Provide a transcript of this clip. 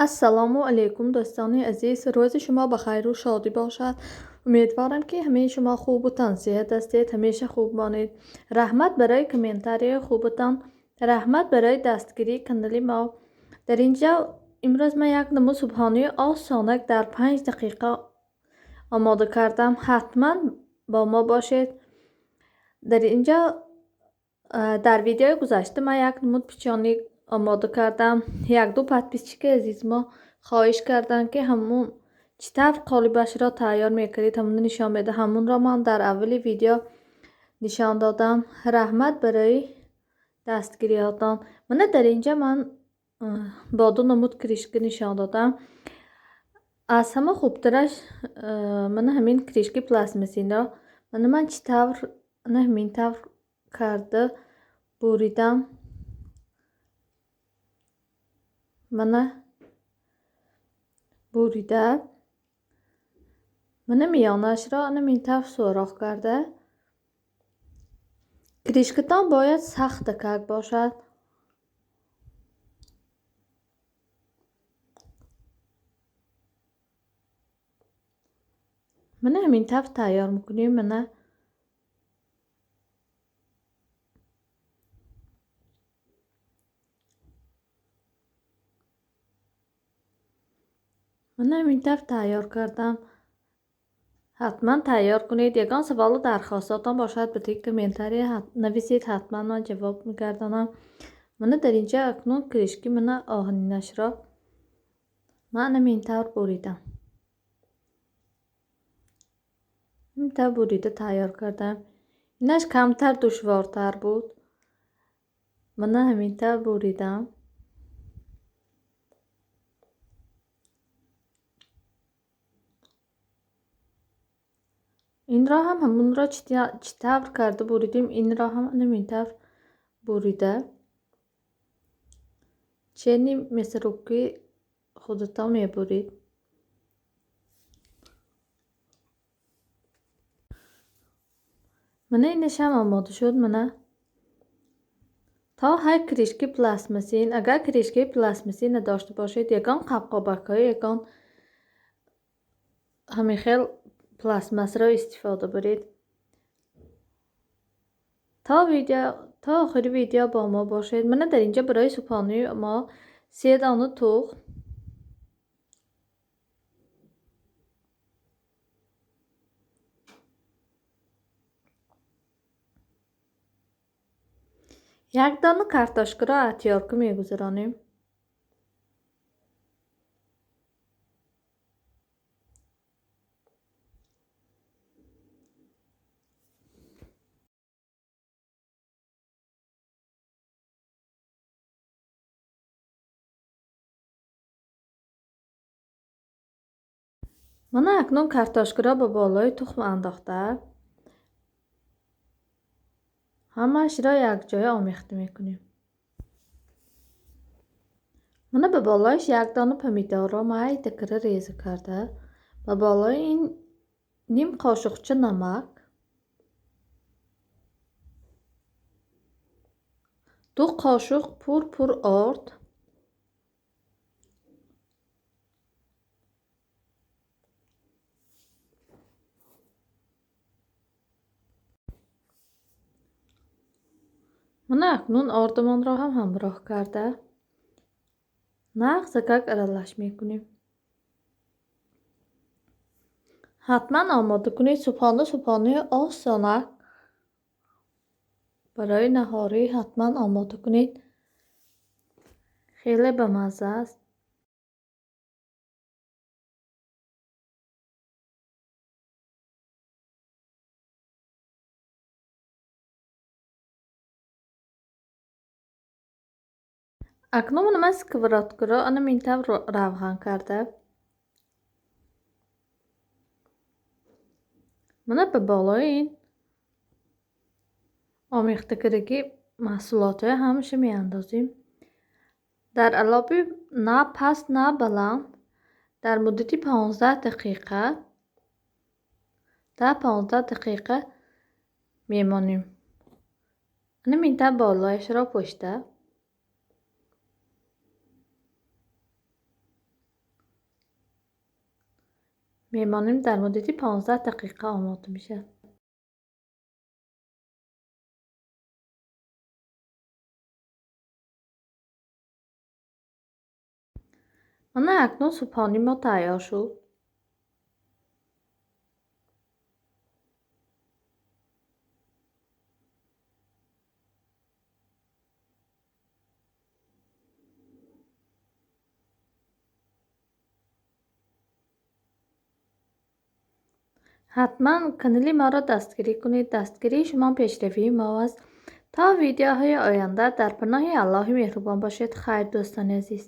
Ассалому алайкум, дӯстони азиз. Рӯзи шумо ба хайру шодӣ бошад. Умедворам, ки ҳамаи шумо хубу тансиҳат ҳастед. Ҳамеша хуб монед. Раҳмат барои комментарияи хубатон, раҳмат барои дастгирии канали мо. Дар инҷо имрӯз ман як намуд субҳонии осонак дар 5 дақиқа омода кардам. Ҳатман бо мо бошед. Дар инҷо дар видеои гузашта ман як намуд печенье омода кардам. Якду подписчики азиз мо хоҳиш карданд, ки ҳамун чӣ тавр қолибашро тайёр мекардед, ҳамуно нишон меда. Ҳамунро ман дар аввали видео нишон додам. Раҳмат барои дастгириҳотон. Мана, дар инҷа ман бо ду намуд крышка нишон додам. Аз ҳама хубтараш мана ҳамин крышкаи пластмассинро. Мана, ман чӣ тавр ана ҳамин тавр карда буридам. Мана, бурида, мана, миёнаашро ана ҳамин тавр сӯрох карда. Крышкатон бояд сахтакак бошад. Мана, ҳамин тавр тайёр мекунем. Мана, мана, ҳамин тавр тайёр кардам. Ҳатман тайёр кунед. Ягон саволу дархостотон бошад, ба таги комментария нависед, ҳатман ман ҷавоб мегардонам. Мана, дар инҷа акнун крышки, мана, оҳанинашро ман ҳамин тавр буридам. Ҳамин тавр бурида тайёр кардам. Инаш камтар душвортар буд. Мана, ҳамин тавр буридам. Инро ҳам ҳамунро чӣ тавр карда буридем, инро ҳам ҳамин тавр бурида, чени мясорубки худатон мебурид. Мана, инашам омода шуд. Мана, то ҳар крышки пластмассин. Агар крышкаи пластмассин надошта бошед, ягон қабқобакҳои, ягон ҳамин хел пластмассро истифода баред. То охири видео бо мо бошед. Мана, дар инҷа барои субҳонии мо се дона тухм, як дона картошкаро аз тёрка мегузаронем. Мана, акнун картошкаро ба болои тухм андохта, ҳамаашро якҷоя омехта мекунем. Мана, ба болояш як дона помидорро майда кара реза карда, ба болои ин ним қошуқча намак, 2 қошуқ пур-пур орд. Мана, акнун ордамонро ҳам ҳамроҳ карда, нағзакак аралаш мекунем. Ҳатман омода кунед. Субҳона, субҳонаи осонак барои наҳорӣ ҳатман омода кунед. Хеле бамазза аст. Акнун ман сковородкаро ана ҳамин тавр равған карда, мана, ба болои ин омехтакардаги маҳсулотҳоя ҳамаша меандозем. Дар алоби на паст, на баланд дар муддати 15 дақиқа, 10-15 дақиқа мемонем. Ана ҳамин тавр болояшро пӯшта. Мемонем, дар муддати 15 дақиқа омода мешавад. Мана акнун субҳонии мо тайёр шуд. Ҳатман канали маро дастгирӣ кунед. Дастгирии шумо пешравии мо аст. То видеоҳои оянда дар паноҳи Аллоҳи меҳрубон бошед. Хайр, дӯстони азиз.